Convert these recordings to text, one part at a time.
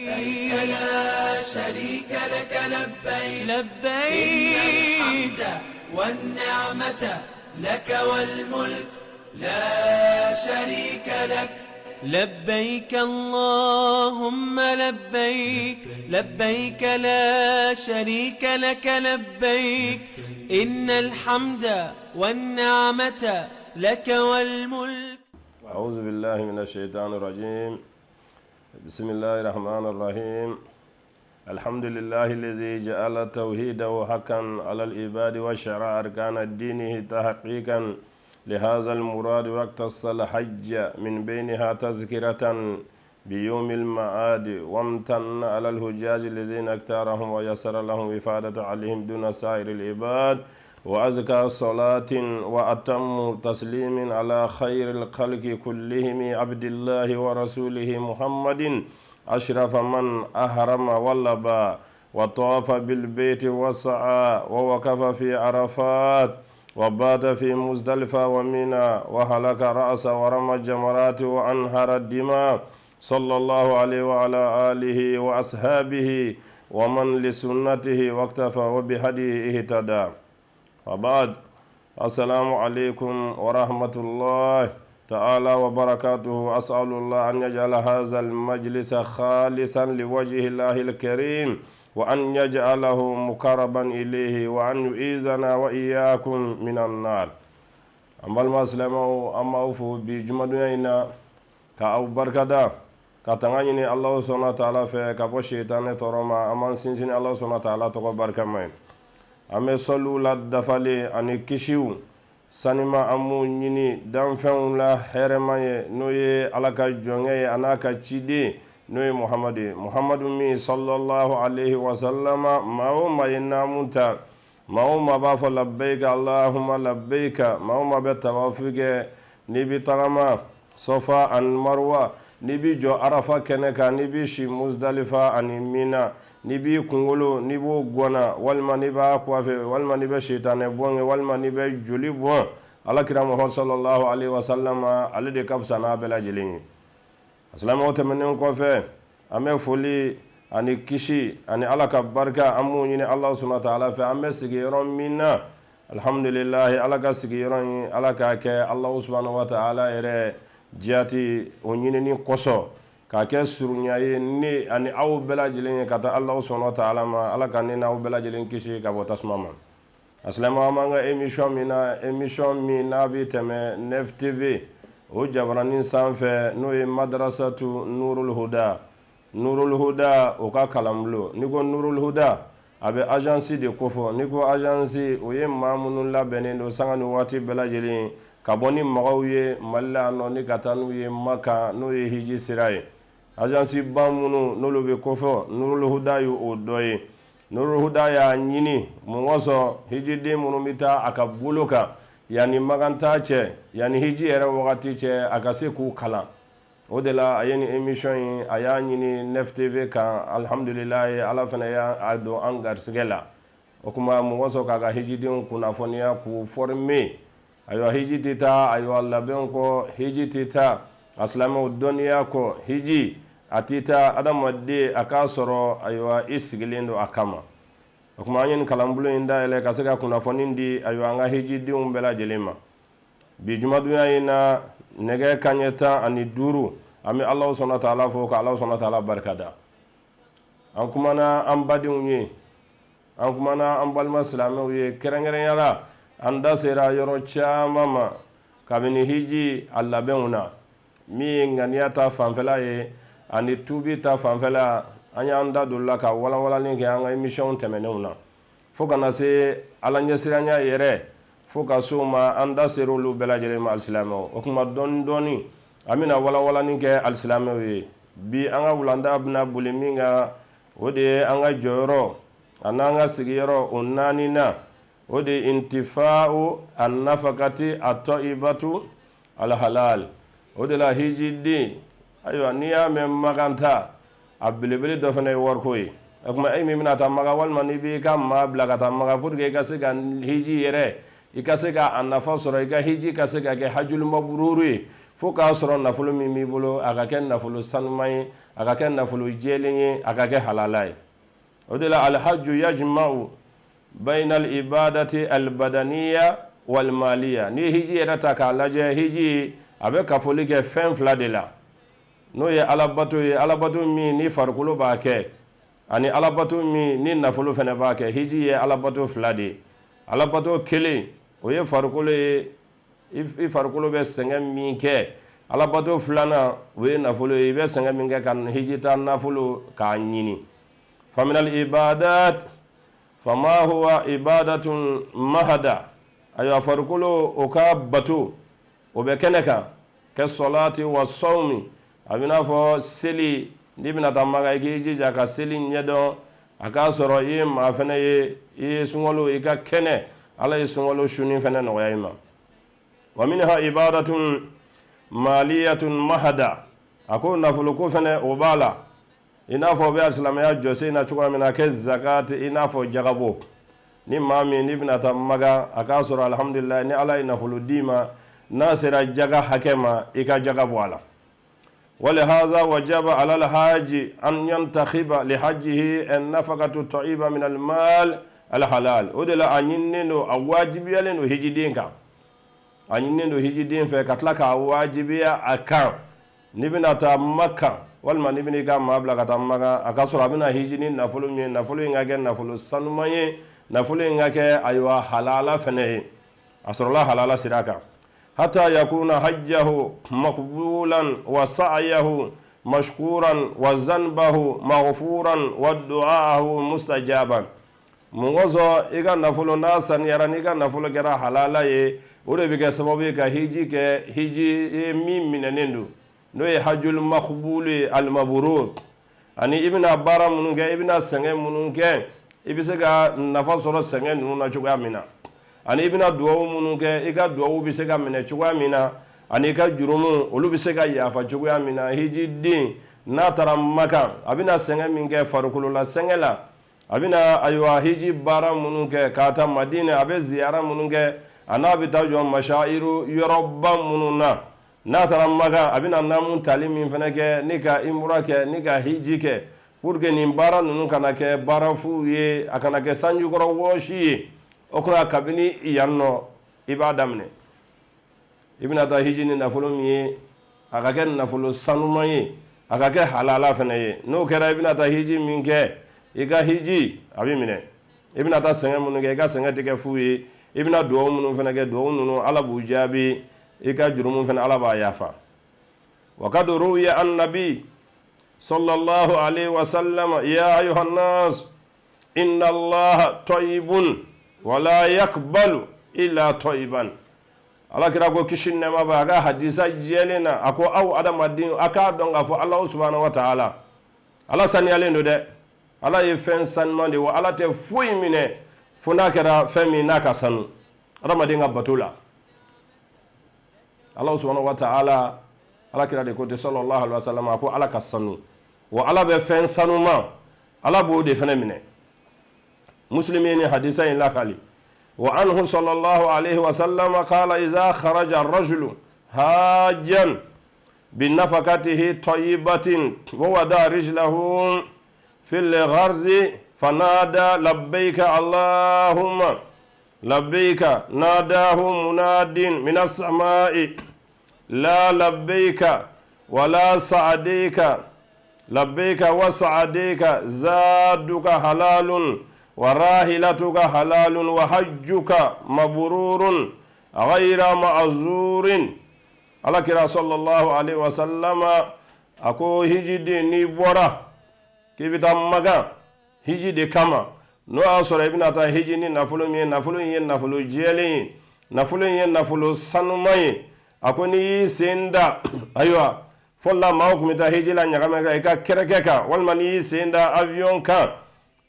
لا شريك لك لبيك لبيك إن الحمد والنعمة لك والملك لا شريك لك لبيك اللهم لبيك لبيك لا شريك لك لبيك إن الحمد والنعمة لك والملك. أعوذ بالله من الشيطان الرجيم. بسم الله الرحمن الرحيم. الحمد لله الذي جعل توحيده حقا على العباد وشرع أركان الدين تحقيقا لهذا المراد، واقتص الحج من بينها تذكرة بيوم المعاد، وامتن على الحجاج الذين اختارهم ويسر لهم إفادة عليهم دون سائر العباد، وأزكى صلاة وأتم تسليم على خير الخلق كلهم، عبد الله ورسوله محمد، أشرف من أحرم ولبى وطاف بالبيت وسعى ووقف في عرفات وبات في مزدلفة ومنى وحلق رأسه ورمى الجمرات وأنهر الدماء، صلى الله عليه وعلى آله وأصحابه ومن لسنته واقتفى وبهديه اهتدى، وبعد، السلام عليكم ورحمة الله تعالى وبركاته. أسأل الله أن يجعل هذا المجلس خالصا لوجه الله الكريم، وأن يجعله مقربا إليه، وأن يعيذنا وإياكم من النار. An balima silamɛw, an b'aw fo bi jumadonya in na ka aw barikada, ka tanga ɲini Alahu subahana taala fɛ ka bɔ sitanɛ tɔɔrɔ ma. An b'an sinsin Alahu subahana taala tɔgɔ barikama ye. An bɛ sɔliw la dafalen ani kisiw sanima, an b'u ɲini danfɛnw la hɛrɛma ye, n'o ye Ala ka jɔnkɛ ye, a n'a ka ciden, n'o ye Muhamadu ye, Muhamadu min sallallahu alaihi wasalama, maa o maa ye naamu ta, maa o maa b'a fɔ labɛyika Allahumma labɛyika, maa o maa bɛ tawafu kɛ, n'i bɛ tagama Sɔfa ani Maruwa, n'i b'i jɔ Arafa kɛnɛ kan, n'i b'i si Muzdalifa ani Mina, n'i b'i kunkolo n'i b'o gɔnna, walima n'i b'a coiffer, walima n'i bɛ sitanɛ bɔn kɛ, walima n'i bɛ joli bɔn, Alakira Muhamadu sallallahu alaihi wasallam, ale de ka fisa n'a bɛɛ lajɛlen ye. Silamɛw, tɛmɛnen kɔfɛ, an bɛ foli ani kisi ani Ala ka barika, an b'o ɲini Ala subahana taala fɛ. An bɛ sigi yɔrɔ min na, alihamudulilayi, Ala ka sigiyɔrɔ in, Ala k'a kɛ Ala subahana wa taala yɛrɛ jati o ɲinini kosɔn, k'a kɛ surunya ye ne ani aw bɛɛ lajɛlen ye ka taa Ala subahana wa taala ma. Ala ka ne n'aw bɛɛ lajɛlen kisi ka bɔ tasuma ma. A silamɛw, an b'an ka émission min na, émission min n'a bɛ tɛmɛ Nef TV o jabaranin sanfɛ, n'o ye Madrasatu Nurul Huda, Nurul Huda o ka kalanbulon. N'i ko Nurul Huda, a bɛ agence de kofɔ. N'i ko agence, o ye maa minnu labɛnnen don sanga ni waati bɛɛ lajɛlen ka bɔ ni mɔgɔw ye Mali la yan nɔ ni ka taa n'u ye Maka, n'o ye hiji sira ye. Agence ba minnu n'olu bɛ kofɔ, Nurul Huda ye o dɔ ye. Nurul Huda y'a ɲini mun kosɔn? Hijiden minnu bɛ taa a ka bolo kan, yanni makan taa cɛ, yanni hiji yɛrɛ wagati cɛ, a ka se k'u kalan. O de la a ye nin émission in, a y'a ɲini Nef TV kan. Alihamudulilayi, Ala fana y'a don an garisɛgɛ la. O tuma mun kosɔn? K'a ka hijidenw kunnafoniya, k'u former. Ayiwa, hiji tɛ taa, ayiwa, labɛn kɔ, hiji tɛ taa a silamɛw dɔnniya kɔ, hiji a tɛ taa adamaden a k'a sɔrɔ, ayiwa, i sigilen don a kama. O tuma an ye nin kalanbulon in dayɛlɛ ka se ka kunnafoni di, ayiwa, an ka hijidenw bɛɛ lajɛlen ma. Bi jumadonya in na, nɛgɛ kanɲɛ 15, an bɛ Alahu subahana taala fo, ka Alahu subahana taala barikada. An kumana an badenw ye, an kumana an balima silamɛw ye, kɛrɛnkɛrɛnya la an da sera yɔrɔ caman ma kabini hiji a labɛnw na, min ye ŋaniya ta fanfɛla ye ani tubi ta fanfɛla. An y'an da don la ka walanwalanni kɛ an ka émission tɛmɛnenw na, fo ka na se Ala ɲɛsiranya yɛrɛ, fo ka se o ma. An da sera olu bɛɛ lajɛlen ma, alisilamɛw. O tuma dɔɔni dɔɔni an bɛna walanwalanni kɛ alisilamɛw ye. Bi an ka wulanda bɛna boli min kan, o de ye an ka jɔyɔrɔ ani an ka sigiyɔrɔ o naaninan, o de ye intifa'u annafakati atɔyibatu alhalal. O de la hijiden, ayiwa, n'i y'a mɛn makan taa, a belebele dɔ fana ye wariko ye. O tuma e min bɛna taa Makan, walima n'i b'i ka maa bila ka taa Makan pour que i ka se ka hiji yɛrɛ, i ka se ka a nafa sɔrɔ, i ka hiji ka se ka kɛ hajul mabruru ye, fo k'a sɔrɔ nafolo min b'i bolo, a ka kɛ nafolo sanuman ye. A ka kɛ nafolo jɛlen ye, a ka kɛ halala ye. O de la alhaju yajma'u bayna alibadati albadaniya walmaliya. N'i ye hiji yɛrɛ ta k'a lajɛ, hiji a bɛ kafoli kɛ fɛn fila de la, n'o ye alabato ye, alabato min ni farikolo b'a kɛ, ani alabato min ni nafolo fana b'a kɛ. Hiji ye alabato fila de ye. Alabato kelen, o ye farikolo ye, i farikolo bɛ sɛgɛn min kɛ. Alabato filanan, o ye nafolo ye, i bɛ sɛgɛn min kɛ ka hiji taa nafolo k'a ɲini. Faminal ibadat fama huwa ibadatun mahada. Ayiwa, farikolo o ka bato, o bɛ kɛnɛ kan, ka sɔlati wa sɔwmi. A bɛ n'a fɔ seli. N'i bɛna taa Maka, i k'i jija ka seli ɲɛdɔn. A k'a sɔrɔ i ye maa fana ye, i ye sunkalo, i ka kɛnɛ, Ala ye sunkalo sunni fana nɔgɔya i ma. Wa minha ibadatun maliyatun mahada. A ko nafoloko fana, o b'a la, i n'a fɔ o bɛ silamɛya jɔsen na cogoya min na, kɛ zakati, i n'a fɔ jagabɔ. Ni maa min n'i bɛna taa Makan, a k'a sɔrɔ alihamudulila, ni Ala ye nafolo d'i ma, n'a sera jaga hakɛ ma, i ka jaga bɔ a la. Walihaza wajaba ala alhaji an yantakhiba lihajihi nafakatu tɔyiba min almal alhalal. O de la a ɲininen don, a wajibiyalen don hijiden kan, a ɲininen don hijiden fɛ, ka tila k'a wajibiya a kan, n'i bɛna taa Makan walima n'i bɛna i ka maa bila ka taa Makan, a ka sɔrɔ a bɛna hiji ni nafolo min ye, nafolo in ka kɛ nafolo sanuman ye, nafolo in ka kɛ, ayiwa, halala fana ye, a sɔrɔla halala sira kan, hata yakuna hajjahu makbulan wa sa'yahu mashkuran wa zanbahu maghfuran wa du'aahu mustajaban. Mun kosɔn? I ka nafolo n'a saniyara, n'i ka nafolo kɛra halala ye, o de bɛ kɛ sababu ye ka hiji kɛ hiji ye min minɛnen don, n'o ye hajjul makbulu ye, almabrur. Ani i bɛna baara minnu kɛ, i bɛna sɛgɛn minnu kɛ, i bɛ se ka nafa sɔrɔ sɛgɛn ninnu na cogoya min na, ani i bɛna dugawu minnu kɛ, i ka dugawu bɛ se ka minɛ cogoya min na, ani i ka jurumu, olu bɛ se ka yafa cogoya min na. Hijiden n'a taara Makan, a bɛna sɛgɛn min kɛ farikolola sɛgɛn la, a bɛna, ayiwa, hiji baara minnu kɛ k'a ta Madinɛ, a bɛ ziyara minnu kɛ, a n'a bɛ taa jɔ mashayiru yɔrɔba minnu na, n'a taara Makan, a bɛna naamu tali min fana kɛ, ni ka imura kɛ, ni ka hiji kɛ, pour que nin baara ninnu kana kɛ baara fu ye, a kana kɛ sanjikɔrɔ wɔsi ye. O kuma, kabini yan nɔ i b'a daminɛ. I bɛna taa hiji ni nafolo min ye, a ka kɛ nafolo sanuman ye, a ka kɛ halala fana ye. N'o kɛra, i bɛna taa hiji min kɛ, i ka hiji a bɛ minɛ. I bɛna taa sɛgɛn minnu kɛ, i ka sɛgɛn tɛ kɛ fu ye. I bɛna dugawu minnu fana kɛ, dugawu ninnu, Ala b'u jaabi. I ka jurumu fana, Ala b'a yafa. Wa kad ruwiya an nabi sallallahu alaihi wasallam: ya ayuha nas, inna Allaha tayyibun wala yakbalu illa tayyiban. Ala kira ko, kisi nɛɛma b'a, a ka hadisa jɛlen na, a ko: aw adamaden, a k'a dɔn k'a fɔ Ala subahana wa taala, Ala saniyalen don dɛ. Ala ye fɛn sanuman de wa Ala tɛ foyi minɛ fo n'a kɛra fɛn min n'a ka sanu. Adamaden ka bato la, Ala subahana wa taala, Ala kira de ko ten, sallallahu alaihi wasallam, a ko Ala ka sanu wa Ala bɛ fɛn sanuman, Ala b'o de fana minɛ. Muslim ye nin hadisa in lakali. Wa anhu sallallahu alaihi wasallam qala: iza kharaja ar-rajulu hajjan binafakatihi tayyibatin wa wada rijlahu fil gharzi fanada labbayka allahumma labbayka, nadahu munadin min as-samai: la labbayka wala sa'adika, labbayka wa sa'adika, zaduka halalun wa rahilatuka halalun wa hajjuka mabrurun ghayra ma'zurin. Ala kira sallallahu alaihi wasallama a ko hijiden, n'i bɔra k'i bɛ taa Makan hiji de kama, n'o y'a sɔrɔ i bɛna taa hiji ni nafolo min ye, nafolo in ye nafolo jɛlen ye, nafolo in ye nafolo sanuman ye. A ko n'i y'i sen da, ayiwa, fɔlɔla maaw tun bɛ taa hiji la ɲagamɛ kan, i ka kɛrɛkɛ kan, walima n'i y'i sen da avion kan,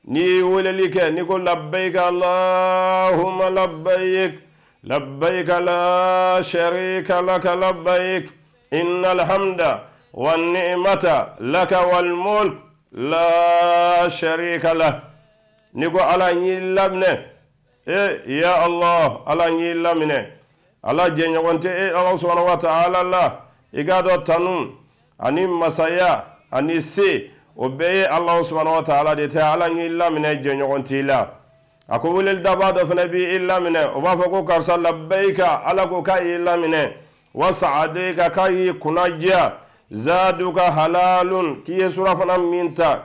n'i ye weleli kɛ, n'i ko labbayika allahumma labbayik, labbayika la sharika laka labbayik, innal hamda wan ni'mata laka wal mulk la sharika lah. N'i ko Ala, n y'i laminɛ, e ya Allah, Ala, n y'i laminɛ, Ala, jɛɲɔgɔn tɛ e Ala subahana wa taala la. I k'a dɔn tanu ani masaya ani se, o bɛɛ ye Alahu subahana wa taala de ta. Ala y'i laminɛ, jɛɲɔgɔn t'i la. A ko weleli dabaa dɔ fana b'i laminɛ, o b'a fɔ ko karisa, labbayika, Ala ko k'a y'i laminɛ, wa saadeyika, k'a y'i kunna diya, zaduka halalun, k'i ye surafana min ta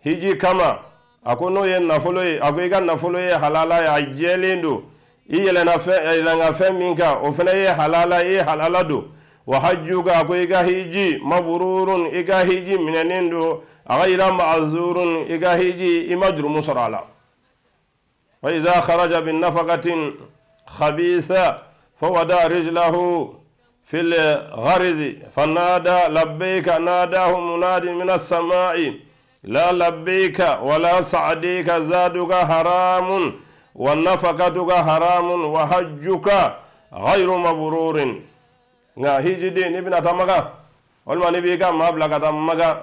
hiji kama, a ko n'o ye nafolo ye, a ko i ka nafolo ye halala ye, a jɛlen don. I yɛlɛnna fɛn yɛlɛnka fɛn min kan, o fana ye halala ye, halala don. Wa hajjuka, a ko i ka hiji, mabururun, i ka hiji minɛnen don, gayira ma'azurun, i ka hiji, i ma jurumu sɔrɔ a la. Wa iza kharaja bin nafakatin khabitha fawada rijlahu fil gharizi fanada labbayka, nadahu munadi min as-sama'i la labbayka wala sa'dika, zaduka haramun wa nafakatuka haramun wa hajjuka ghayru mabrurin. Nka hijiden, n'i bɛna taa Makan, walima n'i b'i ka maa bila ka taa Makan,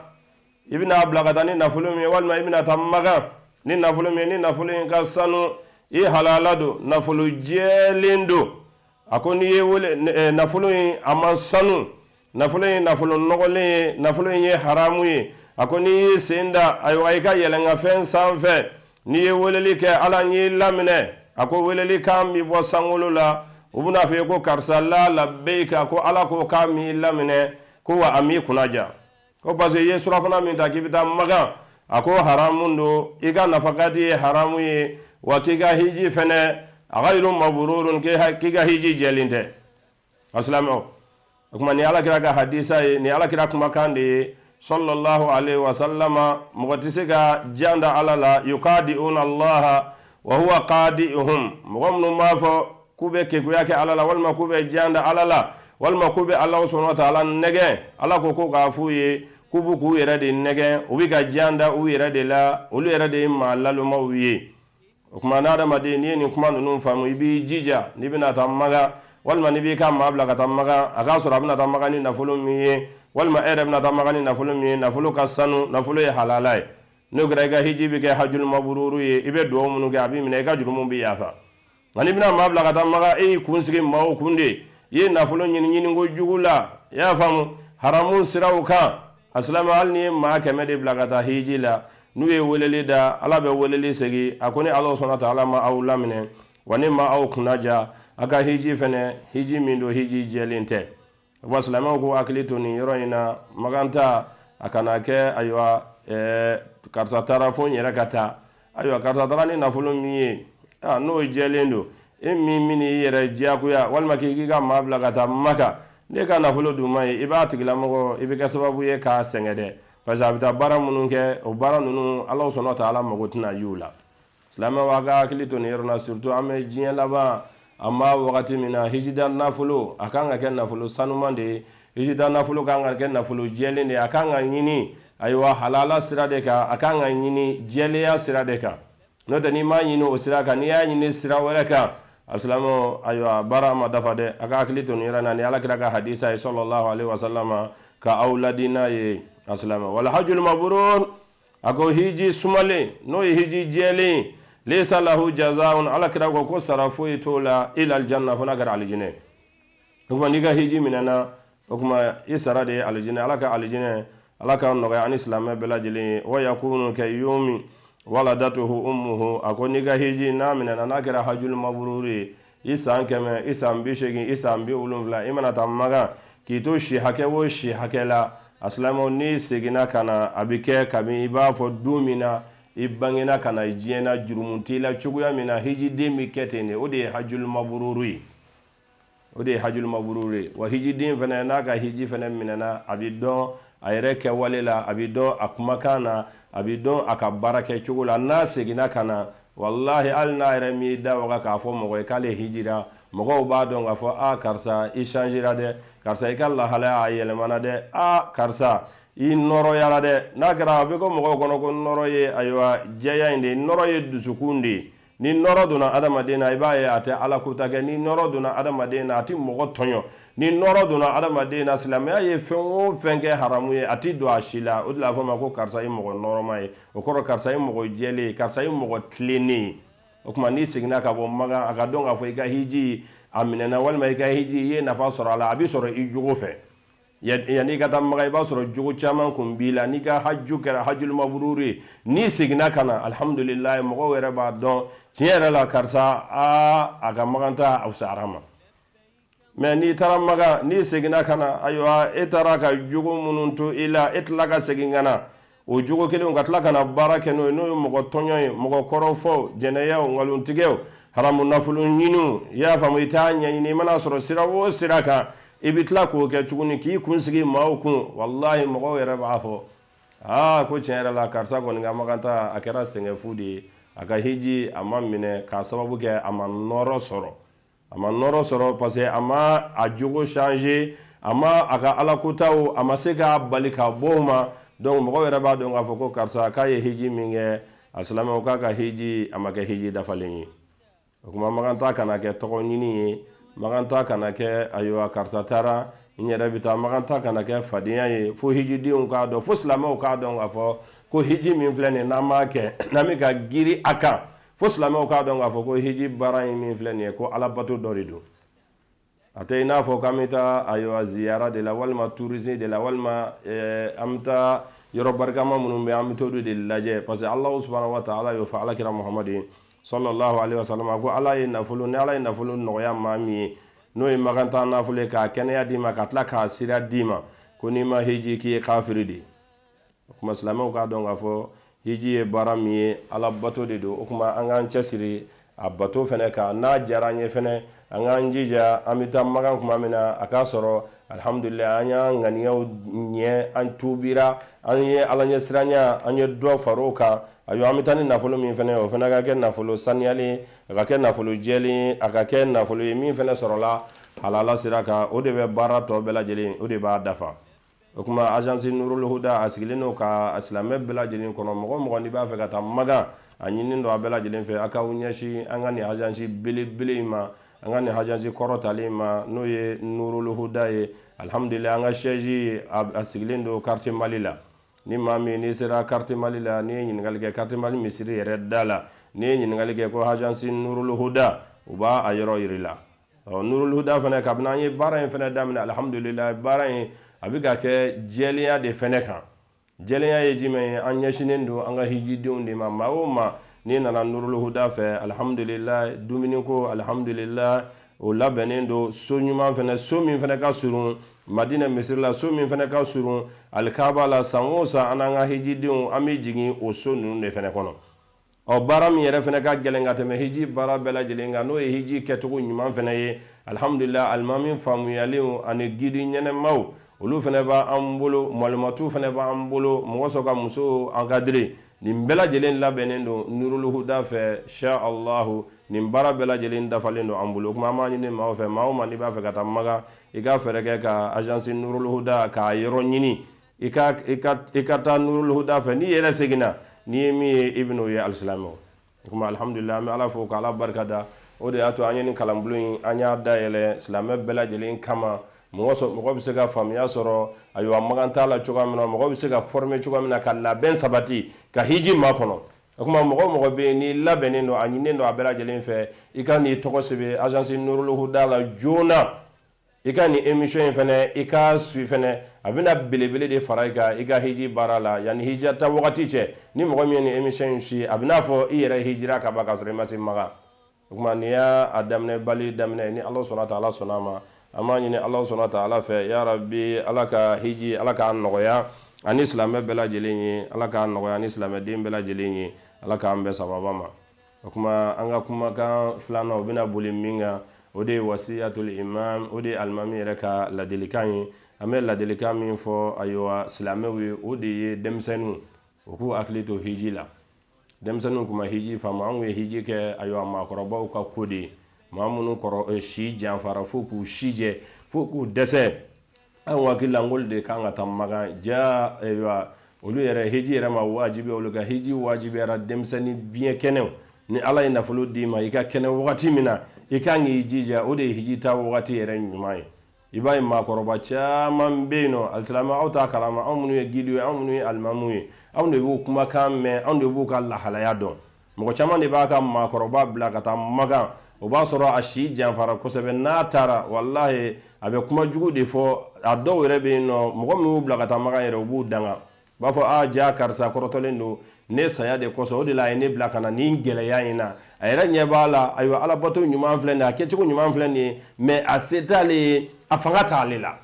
i bɛna bila ka taa ni nafolo min ye, walima i bɛna taa Makan ni nafolo min ye, ni nafolo in ka sanu, i halala don, nafolo jɛlen don. A ko n'i ye wele, nafolo in a ma sanu, nafolo in nafolo nɔgɔlen ye, nafolo in ye haramu ye. A ko n'i y'i sen da, ayiwa, i ka yɛlɛnkafɛn sanfɛ, n'i ye weleli kɛ, Ala y'i laminɛ. A ko weleli kan bɛ bɔ sankolo la, u bɛna fɔ i ye ko karisa, la labeyika, ko Ala ko k'a m'i laminɛ, ko wa a m'i kunna diya, ko parce que i ye surafana min ta k'i bɛ taa Makan, a ko haramu don, i ka nafakati ye haramu ye, wa k'i ka hiji fɛnɛ ghayiru mabururun, k'i ka hiji jɛlen tɛ. A silamɛw, o tuma ni Ala kira ka hadisa ye, ni Ala kira kumakan de ye, sallallahu alaihi wa sallama. Mɔgɔ tɛ se ka jan da Ala la. Yukadi'una Allaha wa huwa kadi'uhum. Mɔgɔ minnu b'a fɔ k'u bɛ kekuya kɛ Ala la, walima k'u bɛ jan da Ala la, walima k'u bɛ Ala subhanahu wa ta'ala nɛgɛn, Ala ko ko k'a f'u ye k'u b'u k'u yɛrɛ de nɛgɛn, u bɛ ka jan da u yɛrɛ de la, olu yɛrɛ de ye maa lalomaw ye. O tuma n'adamaden, n'i ye nin kuma ninnu faamu, i b'i jija n'i bɛna taa Makan, walima n'i b'i ka maa bila ka taa Makan, a k'a sɔrɔ a bɛna taa Makan ni nafolo min ye, walima e yɛrɛ bɛna taa Makan ni nafolo min ye, nafolo ka sanu, nafolo ye halala ye. N'o kɛra, i ka hiji bɛ kɛ hajjul mabururu ye. I bɛ dugawu minnu kɛ, a b'i minɛ, i ka jurumu bɛ yafa. Nka n'i bɛna maa bila ka taa Makan, e y'i kun sigi maaw kun de, i ye nafolo ɲini ɲiniko jugu la, i y'a faamu, haramu siraw kan. A silamɛ, hali n'i ye maa 100 de bila ka taa hiji la, n'u ye weleli da, Ala bɛ weleli segin. A ko ni Ala sɔnna ta, Ala ma aw laminɛ, wa ne ma aw kunna diya, a ka hiji fɛnɛ, hiji min don, hiji jɛlen tɛ. Wa silamɛw k'u hakili to nin yɔrɔ in na. Makan taa, a kana kɛ ayiwa karisa taara fo n yɛrɛ ka taa. Ayiwa, karisa taara ni nafolo min ye, n'o jɛlen don, e min min i yɛrɛ diyagoya walima k'i ka maa bila ka taa Maka n'e ka nafolo dun ma ye, i b'a tigilamɔgɔ, i bɛ kɛ sababu ye k'a sɛgɛn dɛ, parce que a bɛ taa baara minnu kɛ, o baara ninnu, Ala sɔnna ta, Ala mago tɛna y'u la. Silamɛw, a ka hakili to nin yɔrɔ la, surtout an bɛ diɲɛ laban an b'a wagati min na. Hijida nafolo, a kan ka kɛ nafolo sanuman de ye. Hijida nafolo kan ka kɛ nafolo jɛlen de ye. A kan ka ɲini, ayiwa, halala sira de kan, a kan ka ɲini jɛlenya sira de kan. N'o tɛ, n'i m'a ɲini o sira kan, n'i y'a ɲini sira wɛrɛ kan, alisilamɛw, ayiwa, baara ma dafa dɛ. A ka hakili to nin yɔrɔ na. Ni Ala kira ka hadisa ye, sallallahu alaihi wasallam, ka aw ladi n'a ye. Alisilamɛw, wal hajjul mabrur, a ko hiji sumalen, n'o ye hiji jɛlen, laysa lahu jazaun, Ala kira ko ko sara foyi t'o la, illa aljanna, fo n'a kɛra alijinɛ. O tuma n'i ka hiji minɛna, o tuma i sara de ye alijinɛ. Ala ka alijinɛ, Ala ka nɔgɔya ani silamɛ bɛɛ lajɛlen ye. Wa yakunu ka yomi waladatuhu ummuhu. A ko n'i ka hiji n'a minɛna, n'a kɛra hajjul mabrur ye, i san 100, i san 80, i san 70, i mana taa Makan k'i to si hakɛ o si hakɛ la, a silamɛw, n'i seginna ka na, a bɛ kɛ kabini i b'a fɔ don min na i bangena ka na diɲɛ na, jurumu t'i la cogoya min na, hijiden bɛ kɛ ten de. O de ye hajjul mabrur ye, o de ye hajjul mabrur ye. Wa hijiden fana, n'a ka hiji fana minɛna, a bɛ dɔn a yɛrɛ kɛwale la, a bɛ dɔn a kumakan na, a bɛ dɔn a ka baara kɛ cogo la. N'a seginna ka na, walahi, hali n'a yɛrɛ m'i da waga k'a fɔ mɔgɔ ye k'ale hijira, mɔgɔw b'a dɔn k'a fɔ a karisa, i changera dɛ, karisa, i ka lahalaya a yɛlɛmana dɛ, a karisa, i nɔrɔyara dɛ. N'a kɛra, a bɛ kɛ mɔgɔw kɔnɔ ko nɔrɔ ye, ayiwa, jɛya in de ye. Nɔrɔ ye dusukun de ye. Ni nɔrɔ donna adamaden na, i b'a ye a tɛ Ala kota kɛ. Ni nɔrɔ donna adamaden na, a tɛ mɔgɔ tɔɲɔ. Ni nɔrɔ donna adamaden na, silamɛya ye fɛn o fɛn kɛ haramu ye, a tɛ don a si la. O de la a fɔ ma ko karisa ye mɔgɔ nɔrɔma ye. O kɔrɔ, karisa ye mɔgɔ jɛlen ye, karisa ye mɔgɔ tilennen ye. O tuma n'i seginna ka bɔ Makan, a ka dɔn k'a fɔ i ka hiji a minɛna, walima i ka hiji, i ye nafa sɔrɔ a la, a bɛ sɔrɔ i jogo fɛ. Yanni i ka taa Makan, i b'a sɔrɔ jogo caman kun b'i la. N'i ka haju kɛra hajul mabrur ye, n'i seginna ka na, alihamudulilayi, mɔgɔw yɛrɛ b'a dɔn tiɲɛ yɛrɛ la, karisa, aa, a ka Makan taa a fisayara ma. Mais n'i taara Makan, n'i seginna ka na, ayiwa, e taara ka jogo minnu to i la, e tila ka segin ka na o jogo kelenw ka tila ka na baara kɛ n'o ye, n'o ye mɔgɔ tɔɲɔ ye, mɔgɔ kɔrɔfɔ, jɛnɛyaw, nkalontigɛw, haramu nafolo ɲiniw, i y'a faamu, i t'a ɲɛɲini, i mana sɔrɔ sira o sira kan, i bɛ tila k'o kɛ tuguni k'i kun sigi maaw kun. Walahi, mɔgɔw yɛrɛ b'a fɔ: aa, ko tiɲɛ yɛrɛ la, karisa kɔni ka Makan taa, a kɛra sɛgɛn fu de ye, a ka hiji a ma minɛ, k'a sababu kɛ a ma nɔrɔ sɔrɔ. A ma nɔrɔ sɔrɔ parce que a ma a jogo changer, a ma a ka alakotaw, a ma se k'a bali ka bɔ o ma. Donc mɔgɔw yɛrɛ b'a dɔn k'a fɔ ko karisa k'a ye hiji min kɛ, a silamɛw, k'a ka hiji a ma kɛ hiji dafalen ye. O tuma Makan taa kana kɛ tɔgɔ ɲini ye, Makan taa kana kɛ ayiwa karisa taara, n yɛrɛ bɛ taa. Makan taa kana kɛ fadenya ye, fo hijidenw k'a dɔn, fo silamɛw k'a dɔn k'a fɔ ko hiji min filɛ nin, n'an b'a kɛ, n'an bɛ ka girin a kan, fo silamɛw k'a dɔn k'a fɔ ko hiji baara in min filɛ nin ye, ko alabato dɔ de don. A tɛ i n'a fɔ k'an bɛ taa ayiwa ziyara de la, walima tourisme de la, walima an bɛ taa yɔrɔ barikama minnu bɛ, an bɛ t'olu de lajɛ, parce que Alahu subahana wa taala y'o fɔ alakira Muhamadu sallallahu alaihi wasallam ko Ala ye nafolo, ni Ala ye nafolo nɔgɔya maa min ye, n'o ye Makan taa nafolo ye, k'a kɛnɛya d'i ma, ka tila k'a sira d'i ma, ko n'i ma hiji, k'i ye kafiri de ye. O tuma silamɛw k'a dɔn k'a fɔ hiji ye baara min ye, ala bato de don. O tuma an k'an cɛsiri a bato fana kan. N'a diyara an ye fana, an k'an jija, an bɛ taa Makan tuma min na, a k'a sɔrɔ alihamudulila, an y'an ŋaniyaw ɲɛ, an tuubira, an ye ala ɲɛsiranya, an ye dɔ far'o kan. Ayiwa, an bɛ taa ni nafolo min fana ye, o fana ka kɛ nafolo saniyalen, a ka kɛ nafolo jɛlen, a ka kɛ nafolo ye min fana sɔrɔla halala sira kan. O de bɛ baara tɔ bɛɛ lajɛlen, o de b'a dafa. O tuma agence Nurul Huda a sigilen don ka silamɛ bɛɛ lajɛlen kɔnɔ. Mɔgɔ mɔgɔ n'i b'a fɛ ka taa Makan, a ɲininen don a bɛɛ lajɛlen fɛ, a k'aw ɲɛsin an ka nin agence belebele in ma, an ka nin agence kɔrɔtalen ma, n'o ye Nurul Huda ye. Alihamudulila, an ka siège a sigilen don quartier Mali la. Ni maa min n'i sera quartier Mali la, n'i ye ɲininkali kɛ quartier Mali misiri yɛrɛ da la, n'i ye ɲininkali kɛ ko agence Nurul Huda, u b'a a yɔrɔ yir'i la. Ɔ, Nurul Huda fana, kabini an ye baara in fana daminɛ, alihamudulila, baara in a bɛ ka kɛ jɛlenya de fana kan. Jɛlenya ye jumɛn ye? An ɲɛsinnen don an ka hijidenw de ma. Maa o maa n'i nana Nurul Huda fɛ, alihamudulila, dumuniko, alihamudulila, o labɛnnen don. So ɲuman fana, so min fana ka surun Madinɛ misiri la, so min fana ka surun alikaba la, san o san an n'an ka hijidenw, an bɛ jigin o so ninnu de fana kɔnɔ. Ɔ, baara min yɛrɛ fana ka gɛlɛn ka tɛmɛ hiji baara bɛɛ lajɛlen kan, n'o ye hiji kɛcogo ɲuman fana ye, alihamudulila, alimami faamuyalenw ani gidi ɲɛnɛmaw, olu fana b'an bolo, malimatu fana b'an bolo, mɔgɔ sɔrɔ ka muso encadrer, nin bɛɛ lajɛlen labɛnnen don Nurul Huda fɛ. Sha Allahu, nin baara bɛɛ lajɛlen dafalen don an bolo. O tuma an b'a ɲini maaw fɛ, maa o maa n'i b'a fɛ ka taa Makan, i ka fɛɛrɛ kɛ ka agence Nurul Huda k'a yɔrɔ ɲini, i ka taa Nurul Huda fɛ. N'i yɛrɛ seginna, n'i ye min ye, i bɛn'o ye, alisilamɛw. O tuma alihamudulila, an bɛ Ala fo k'Ala barika da. O de y'a to an ye nin kalanbulon in, an y'a dayɛlɛ silamɛ bɛɛ lajɛlen kama. Mɔgɔ bɛ se ka faamuya sɔrɔ ayiwa Makan taa la cogoya min na, mɔgɔ bɛ se ka former cogoya min na, ka labɛn sabati ka hiji makɔnɔ. O tuma mɔgɔ o mɔgɔ bɛ yen n'i labɛnnen don, a ɲininen don a bɛɛ lajɛlen fɛ, i ka n'i tɔgɔ sɛbɛn agence Nurul Huda la joona. I ka nin émission in fana, i k'a suivi fana, a bɛna belebele de fara i kan i ka hiji baara la yanni hijira ta wagati cɛ. Ni mɔgɔ min ye nin émission in suivi, a bɛna fɔ i yɛrɛ hijira ka ban k'a sɔrɔ i ma se Makan. O tuma nin y'a daminɛ bali daminɛ. Ni Ala sɔnna ta, Ala sɔnna a ma, an b'a ɲini Ala sɔnna ta Ala fɛ, ya rabi, Ala ka hiji, Ala k'a nɔgɔya ani silamɛ bɛɛ lajɛlen ye, Ala k'a nɔgɔya ani silamɛden bɛɛ lajɛlen ye, Ala k'an bɛn sababa ma. O tuma an ka kumakan filanan, o bɛna boli min kan, o de ye wasiyatul imam, o de ye alimami yɛrɛ ka ladilikan ye. An bɛ ladilikan min fɔ ayiwa silamɛw ye, o de ye denmisɛnninw, u k'u hakili to hiji la. Denmisɛnninw tun ma hiji faamu. Anw ye hiji kɛ ayiwa maakɔrɔbaw ka ko de ye, maa minnu kɔrɔ si janfara fo k'u si jɛ, fo k'u dɛsɛ. Anw hakili la k'olu de kan ka taa Makan. Ja ayiwa olu yɛrɛ, hiji yɛrɛ ma wajibi olu ka hiji wajibiyara denmisɛnnin biɲɛ kɛnɛw. Ni Ala ye nafolo d'i ma, i ka kɛnɛ wagati min na, i kan k'i jija, o de ye hiji taa wagati yɛrɛ ɲuman ye. I b'a ye maakɔrɔba caman bɛ yen nɔ, alisilamɛ, aw t'a kalama. Anw minnu ye gidiw ye, anw minnu ye alimamuw ye, anw de b'u kumakan mɛn, anw de b'u ka lahalaya dɔn. Mɔgɔ caman de b'a ka maakɔrɔba bila ka taa Makan. O b'a sɔrɔ a si janfara kosɛbɛ. N'a taara, walahi, a bɛ kuma jugu de fɔ. A dɔw yɛrɛ bɛ yen nɔ, mɔgɔ min y'u bila ka taa Makan yɛrɛ, u b'u danga, u b'a fɔ: "Aa, ja karisa kɔrɔtɔlen don ne saya de kosɔn, o de la a ye ne bila ka na nin gɛlɛya in na." A yɛrɛ ɲɛ b'a la, ayiwa, alabato ɲuman filɛ nin ye, a kɛcogo ɲuman filɛ nin ye, mais a se t'ale ye, a fanga t'ale la.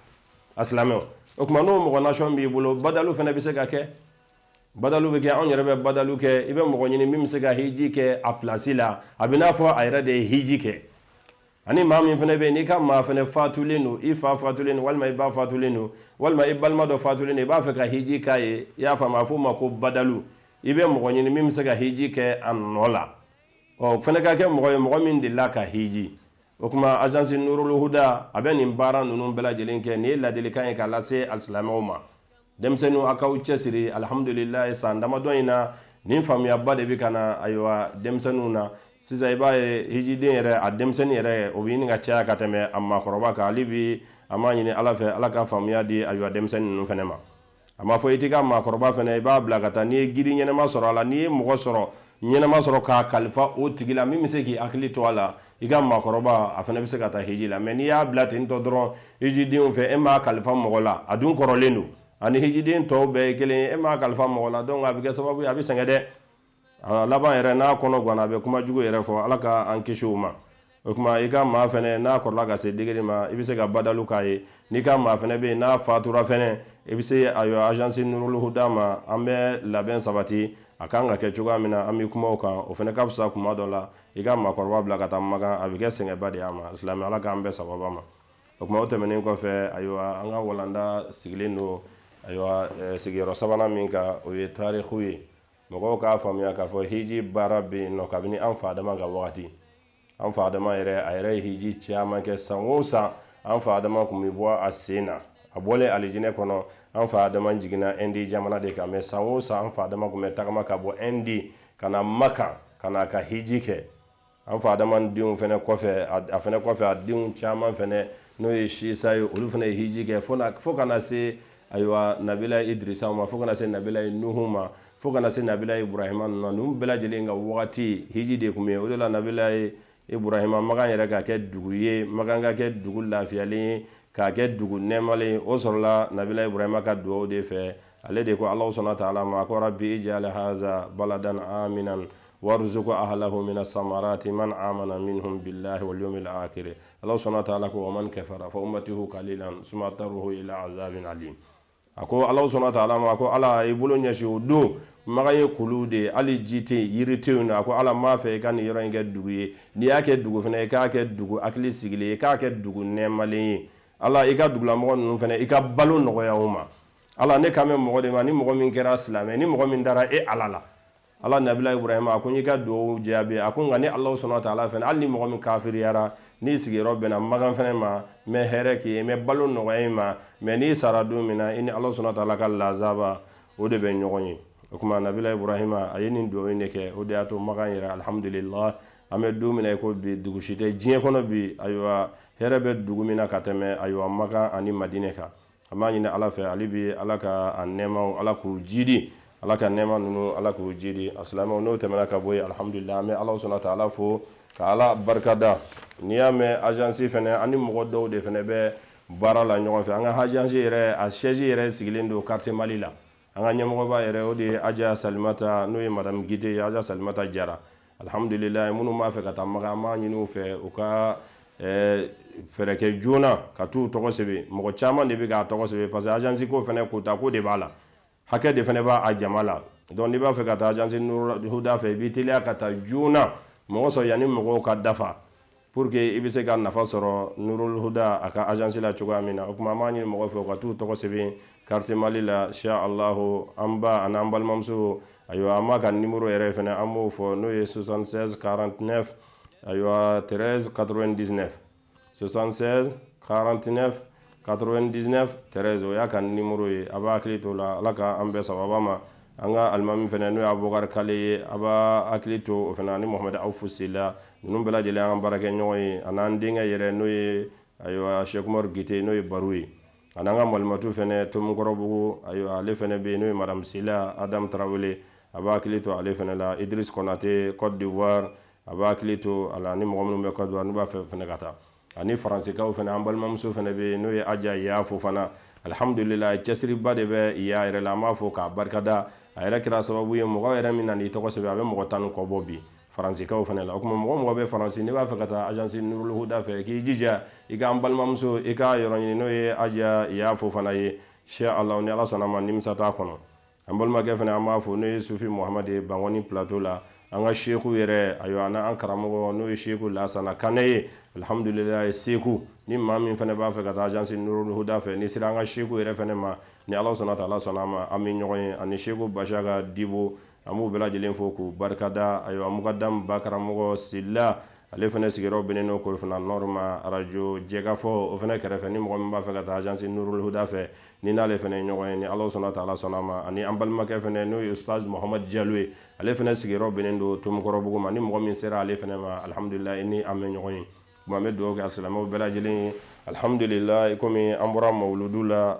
A silamɛw, o tuma n'o mɔgɔ nasɔn b'i bolo, badalu fana bɛ se ka kɛ. Badalu bɛ kɛ, anw yɛrɛ bɛ badalu kɛ. I bɛ mɔgɔ ɲini min bɛ se ka hiji kɛ a pilasi la, a bɛ n'a fɔ a yɛrɛ de ye hiji kɛ. Ani maa min fana bɛ yen, n'i ka maa fana fatulen don, i fa fatulen don, walima i ba fatulen don, walima i balima dɔ fatulen don, i b'a fɛ ka hiji k'a ye, i y'a faamu, a f'o ma ko badalu. I bɛ mɔgɔ ɲini min bɛ se ka hiji kɛ a nɔ la. Ɔ, o fana ka kɛ mɔgɔ ye, mɔgɔ min delila ka hiji. O tuma agence Nurul Huda, a bɛ nin baara ninnu bɛɛ lajɛlen kɛ. Nin ye ladilikan ye k'a lase alisilamɛw ma. Denmisɛnninw, a k'aw cɛsiri. Alihamudulilayi, san damadɔ in na, nin faamuyaba de bɛ ka na, ayiwa, denmisɛnninw na sisan. I b'a ye, hijiden yɛrɛ, a denmisɛnnin yɛrɛ, o bɛ ɲini ka caya ka tɛmɛ a maakɔrɔba kan. Hali bi, an b'a ɲini Ala fɛ, Ala ka faamuya di, ayiwa, denmisɛnnin ninnu fana ma. A m'a fɔ i t'i ka maakɔrɔba fana, i b'a bila ka taa. N'i ye guide ɲɛnama sɔrɔ a la, n'i ye mɔgɔ sɔrɔ ɲɛnama sɔrɔ k'a kalifa o tigi la min bɛ se k'i hakili to a la, i ka maakɔrɔba, a fana bɛ se ka taa hiji la. Mais n'i y'a bila ten tɔ dɔrɔn hijidenw fɛ, e m'a kalifa mɔgɔ la, a dun kɔrɔlen don, ani hijiden tɔw bɛɛ ye kelen ye, e m'a kalifa mɔgɔ la, donc a bɛ kɛ sababu ye a bɛ sɛgɛn dɛ. A laban yɛrɛ, n'a kɔnɔ ganna, a bɛ kuma jugu yɛrɛ fɔ. Ala ka an kisi o ma. O tuma i ka maa fɛnɛ n'a kɔrɔla ka se degré ma, i bɛ se ka badalu k'a ye. N'i ka maa fɛnɛ bɛ yen, n'a fatura fɛnɛ, i bɛ se, ayiwa, agence Nurul Huda ma. An bɛ labɛn sabati, a kan ka kɛ cogoya min na, an bɛ kuma o kan. O fɛnɛ ka fisa. Kuma dɔ la, i ka maakɔrɔba bila ka taa Makan, a bɛ kɛ sɛgɛnba de y'a ma. Silamɛ, Ala k'an bɛɛ sababa ma. O tuma, o tɛmɛnen kɔfɛ, ayiwa, an ka walanda sigilen don, ayiwa, sigiyɔrɔ sabanan min kan, o ye tariku ye. Mɔgɔw k'a faamuya k'a fɔ hiji baara bɛ yen nɔ kabini an fa Adama ka wagati. An fa Adama yɛrɛ, a yɛrɛ ye hiji caman kɛ. San o san, an fa Adama tun bɛ bɔ a sen na. A bɔlen alijinɛ kɔnɔ, an fa Adama jiginna Indi jamana de kan, mais san o san, an fa Adama tun bɛ tagama ka bɔ Indi ka na Maka, ka na a ka hiji kɛ. An fa Adama denw fɛnɛ kɔfɛ, a fɛnɛ kɔfɛ, a denw caman fɛnɛ, n'o ye Sisa ye, olu fɛnɛ ye hiji kɛ, fo ka na se, ayiwa, Nabila Idrisa ma, fo ka na se Nabila Nuhu ma, fo ka na se Nabila Ibrahima ninnu ma. Ninnu bɛɛ lajɛlen ka wagati, hiji de tun bɛ yen. O de la Nabila Ibrahima, Makan yɛrɛ ka kɛ dugu ye, Makan ka kɛ dugu lafiyalen ye, k'a kɛ dugu nɛɛmalen ye, o sɔrɔla Nabila Ibrahima ka dugawu de fɛ. Ale de ko Alahu subahana taala ma ko: "Rabbi ij'al haza baladan aminan warzuq ahlahu min samarati man amana minhum billahi wal yawmil akhir." Alahu subahana taala ko: "Wa man kafara fa ummatihu qalilan summa adtaruhu ila azabin alim." A ko Alahu subahana taala ma ko: "Ala, i bolo ɲɛsin." O don, Makan ye kulu de ye, hali ji tɛ yen, yiri tɛ yen. A ko: "Ala, n b'a fɛ i ka nin yɔrɔ in kɛ dugu ye. N'i y'a kɛ dugu fana, i k'a kɛ dugu hakili sigilen ye, i k'a kɛ dugu nɛɛmalen ye. Ala, i ka dugulamɔgɔ ninnu fana, i ka balo nɔgɔya u ma. Ala, ne kan bɛ mɔgɔ de ma, ni mɔgɔ min kɛra silamɛ, ni mɔgɔ min dara e Ala la." Ala, Nabila Ibrahima, a ko: "N y'i ka dugawu jaabi." A ko: "Nka ni Alahu subahana taala fana, hali ni mɔgɔ min kafiriyara, n'i sigiyɔrɔ bɛnna Makan fana ma, n bɛ hɛrɛ k'i ye, n bɛ balo nɔgɔya i ma, mais n'i sara don min na, i ni Alahu subahana taala ka lazaba, o de bɛ ɲɔgɔn ye." O tuma Nabila Ibrahima, a ye nin dugawu in de kɛ. O de y'a to Makan yɛrɛ, alhamdulillah, an bɛ don min na i ko bi, dugu si tɛ diɲɛ kɔnɔ bi, ayiwa, hɛrɛ bɛ dugu min na ka tɛmɛ, ayiwa, Makan ani Madinɛ kan. An b'a ɲini Ala fɛ hali bi, Ala ka a nɛɛmaw, Ala k'u jidi, Ala ka nɛɛma ninnu, Ala k'u jidi a silamɛw. N'o tɛmɛna ka bɔ yen, alhamdulillah, an bɛ Ala subahana taala fo ka Ala barikada. N'i y'a mɛn agence fɛnɛ, an ni mɔgɔ dɔw de fɛnɛ bɛ baara la ɲɔgɔn fɛ. An ka agence yɛrɛ, a siège yɛrɛ sigilen don quartier Mali la. An ka ɲɛmɔgɔba yɛrɛ, o de ye Aja Salimata, n'o ye madame Gite ye, Aja Salimata Jara. Alhamdulillah, minnu b'a fɛ ka taa Makan, an b'a ɲini u fɛ u ka fɛɛrɛ kɛ joona ka t'u tɔgɔ sɛbɛn. Mɔgɔ caman de bɛ k'a tɔgɔ sɛbɛn, parce que agence ko fɛnɛ, kota ko de b'a la, hakɛ de fɛnɛ b'a a jama la. Donc n'i b'a fɛ ka taa agence Nurul Huda fɛ, i b'i teliya ka taa joona, mɔgɔ sɔrɔ yanni mɔgɔw ka dafa, pour que i bɛ se ka nafa sɔrɔ Nurul Huda a ka agence la cogoya min na. O tuma, an b'a ɲini mɔgɔw fɛ u ka t'u tɔgɔ sɛbɛn quartier Mali la, insha Allahu. An ba ani an balimamuso, ayiwa, an b'a ka numéro yɛrɛ fɛnɛ, an b'o fɔ, n'o ye 76 49, ayiwa, 13 99, 76 49 99 13. O y'a ka numéro ye, a b'a hakili to la. Ala ka an bɛɛ sababa ma. An ka alimami fɛnɛ, n'o ye Abubakar Kale ye, a b'a hakili to o fɛnɛ, ani Mohamed Awfu Sila, ninnu bɛɛ lajɛlen an baarakɛ ɲɔgɔn ye, ani an denkɛ yɛrɛ, n'o ye, ayiwa, Cheikh Umaru Gite, n'o ye Baru ye, ani an ka malimatu fɛnɛ Tomikɔrɔbugu, ayiwa, ale fɛnɛ bɛ yen, n'o ye madame Sila Adam Tarawele, a b'a hakili to ale fɛnɛ la. Idriss Konate, Côte d'Ivoire, A b'a hakili to a la ni mɔgɔ minnu bɛ Côte d'Ivoire n'u b'a fɛ fana ka taa. Ani faransikaw fana, an balimamuso fana bɛ yen n'o ye Aja Ya Fofana. Alhamdulilayi, cɛsiriba de bɛ Ya yɛrɛ la, an b'a fɔ k'a barikada. A yɛrɛ kɛra sababu ye mɔgɔ yɛrɛ min nana i tɔgɔ sɛbɛn, a bɛ mɔgɔ 10 ni kɔ bɔ bi faransikaw fana la. O tuma mɔgɔ mɔgɔ bɛ Faransi, n'i b'a fɛ ka taa agence Nurul Huda fɛ, k'i jija i k'an balimamuso i k'a yɔrɔ ɲini, n'o ye Aja Ya Fofana ye. Insha Allah, ni Ala sɔnna ma, nimisa t'a kɔnɔ. An balimakɛ fana, an b'a fɔ, n'o ye Sufi Muhamadi ye Bankɔni plateau la, an ka seku yɛrɛ, ayiwa, an karamɔgɔ n'o ye Seku Lasana Kanɛ ye, alhamdulilayi. Seku, ni maa min fana b'a fɛ ka taa agence Nurul Huda fɛ, ni sera an ka seku yɛrɛ fana ma, ni Ala sɔnna ta, Ala sɔnna ma, an bɛ ɲɔgɔn ye. Ani Seku Basiaka Dibo, an b'u bɛɛ lajɛlen fo k'u barikada. Ayiwa, mukadam ba karamɔgɔ Sila, ale fana sigiyɔrɔ bɛnnen don Korofina Nord ma, arajo Jɛkafɔ o fana kɛrɛfɛ. Ni mɔgɔ min b'a fɛ ka taa agence Nurul Huda fɛ, ni n'ale fana ye ɲɔgɔn ye, ni Ala sɔnna ta, Ala sɔnna ma. Ani an balimakɛ fana, n'o ye Ustaz Muhamad Jalo ye, ale fana sigiyɔrɔ bɛnnen don Tomikɔrɔbugu ma. Ni mɔgɔ min sera ale fana ma, alhamdulilayi, ni an bɛ ɲɔgɔn ye. Tuma an bɛ dugawu kɛ alisilamɛw bɛɛ lajɛlen ye. Alhamdulilayi, komi an bɔra mawuludu la,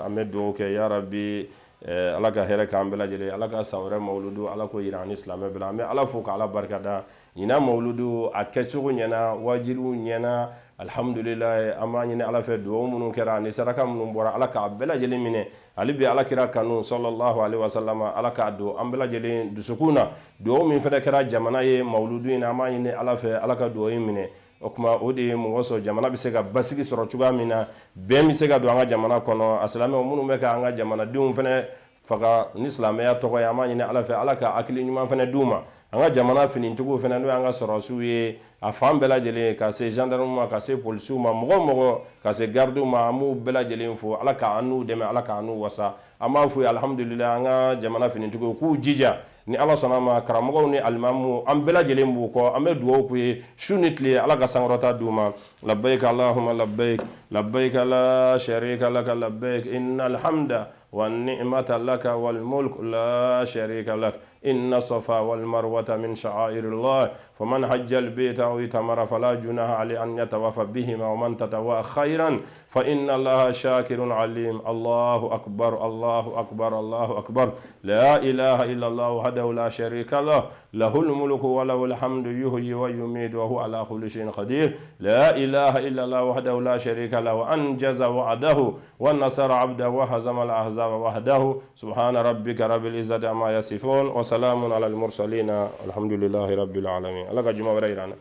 an bɛ dugawu kɛ, ya rabi, Ala ka hɛrɛ k'an bɛɛ lajɛlen, Ala ka san wɛrɛ mawuludu, Ala k'o yira an ni silamɛ bɛɛ la. An bɛ Ala fo k'Ala barikada. Ɲinan mawuludu a kɛcogo ɲɛna, waajiliw ɲɛna, alhamdulilayi. An b'a ɲini Ala fɛ, dugawu minnu kɛra ani saraka minnu bɔra, Ala k'a bɛɛ lajɛlen minɛ. Hali bi Ala kira kanu sallallahu alaihi wasallam, Ala k'a don an bɛɛ lajɛlen dusukun na. Dugawu min fana kɛra jamana ye mawuludu in na, an b'a ɲini Ala fɛ, Ala ka dugawu in minɛ. O tuma o de ye mɔgɔ sɔrɔ, jamana bɛ se ka basigi sɔrɔ cogoya min na, bɛn bɛ se ka don an ka jamana kɔnɔ. A silamɛw minnu bɛ ka an ka jamanadenw fana faga ni silamɛya tɔgɔ ye, an b'a ɲini Ala fɛ, Ala ka hakili ɲuman fana d'u ma. An ka jamana finitigiw fana, n'o y'an ka sɔrɔdasiw ye a fan bɛɛ lajɛlen, ka se gendarme ma, ka se polisiw ma, mɔgɔ o mɔgɔ, ka se gardiw ma, an b'u bɛɛ lajɛlen fo. Ala k'an n'u dɛmɛ, Ala k'an n'u wasa. An b'a f'u ye, alhamdulilayi, an ka jamana finitigiw k'u jija. Ni Ala sɔnna ma, karamɔgɔw ni alimamu, an bɛɛ lajɛlen b'u kɔ, an bɛ dugawu k'u ye su ni tile, Ala ka sankɔrɔta d'u ma. Labbayik allahumma labbayik, labbayik la sharika laka labbayik, innal hamda wan ni'mata laka wal mulk la sharika lak, inna safa wal marwata min sha'airillah, faman hajja al bayta aw itamara fala junaha alayhi an yatawafa bihima, wa man tatawwa khayran fa inna allaha shakirun alim. Allahu akbar, Allahu akbar, Allahu akbar, la ilaha illa Allah wahdahu la sharika lah, lahul mulku wa lahul hamdu, yuhyi wa yumiitu wa huwa ala kulli shay'in qadir. La ilaha illa Allah wahdahu la sharika lah, wa anjaza wa'dahu wa nasara abdahu wa hazama al ahzaba wahdahu. Subhana rabbika rabbil izzati amma yasifun, wa salamun ala al mursalin, alhamdulillahi rabbil alamin. Ala ka juma wɛrɛ yira an na.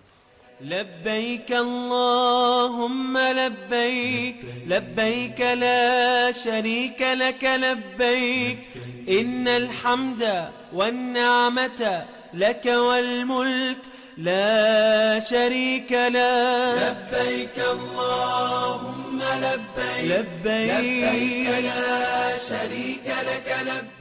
لبيك اللهم لبيك، لبيك لا شريك لك لبيك، إن الحمد والنعمة لك والملك لا شريك له. لبيك اللهم لبيك، لبيك لا شريك لك لبيك.